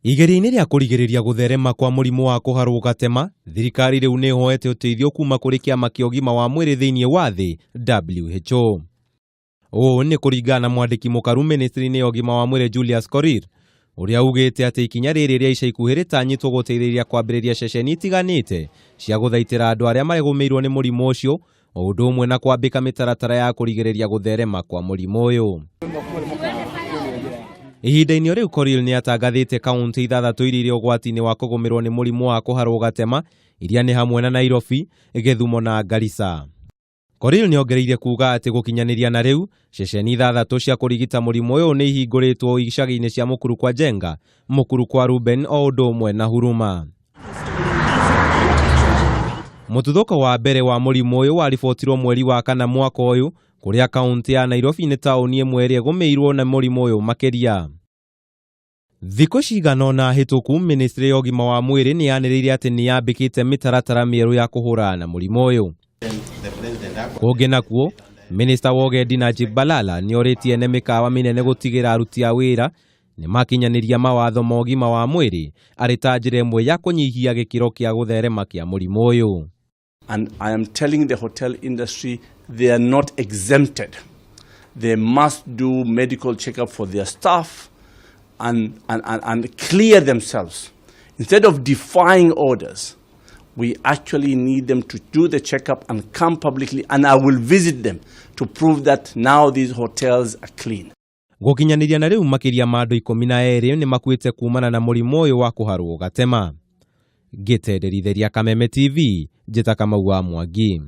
Igeria-inĩ rĩa kũrigĩrĩria gũtherema kwa mũrimũ wa kũharwo gatema, thirikari rĩu nĩ ĩhoete ũteithio kuma kũrĩ kĩama kĩa ũgima wa mwĩrĩ thĩinĩ wa thĩ WHO. Ũũ nĩ kũringana na mwandĩki mũkaru ministry-inĩ ya ũgima wa mwĩrĩ Julius Korir, ũrĩa ugĩte atĩ ikinya rĩrĩ rĩa ica ikuhĩ rĩtanyĩtwo gũteithĩrĩria kwambĩrĩria ceceni itiganĩte cia gũthaitĩra andũ arĩa magũmĩirwo nĩ mũrimũ ũcio, o ũndũ ũmwe na kwambĩka mĩtaratara ya kũrigĩrĩria gũtherema kwa mũrimũ ũyũ. Ihinda-inĩ o rĩu Korir nĩ atangathĩte kaunti ithathatũ iria irĩ ũgwati-inĩ wa kũgũmĩrwo nĩ mũrimũ wa kũharwo gatema, iria nĩ hamwe na Nairobi, Gĩthumo na Garissa. Korir nĩ ongereire kuga atĩ gũkinyanĩria na rĩu, ceceni ithathatũ cia kũrigita mũrimũ ũyũ nĩ ihingũrĩtwo icagi-inĩ cia Mũkuru kwa Njenga, Mũkuru kwa Ruben o ũndũ ũmwe na Huruma. Mũtuthũko wa mbere wa mũrimũ ũyũ waribotirwo mweri wa kana mwaka ũyũ, kũrĩa kaunti ya Nairobi nĩ taũni ĩmwe ĩrĩa ĩgũmĩirwo nĩ mũrimũ ũyũ makĩria. Thikũ cigana ũna hĩtũku, ministry ya ũgima wa mwĩrĩ nĩ yanĩrĩire atĩ nĩ yambĩkĩte mĩtaratara mĩerũ ya kũhũrana na mũrimũ ũyũ. Kũngĩ nakuo, minista wa ũgendi Najib Balala nĩ orĩtie ene mĩkawa mĩnene gũtigĩra aruti a wĩra nĩ makinyanĩria mawatho ma ũgima wa mwĩrĩ arĩ ta njĩra ĩmwe ya kũnyihia gĩkĩro kĩa gũtherema kĩa mũrimũ ũyũ. And I am telling the hotel industry they are not exempted. They must do medical checkup for their staff and clear themselves. Instead of defying orders, we actually need them to do the checkup and come publicly, and I will visit them to prove that now these hotels are clean. Gũkinyanĩria na rĩu, makĩria ma andũ 12 nĩ makuĩte kumana na mũrimũ ũyũ wa kũharwo gatema. Ngĩtenderitharia Kameme TV, njĩta Kamau wa Mwangi.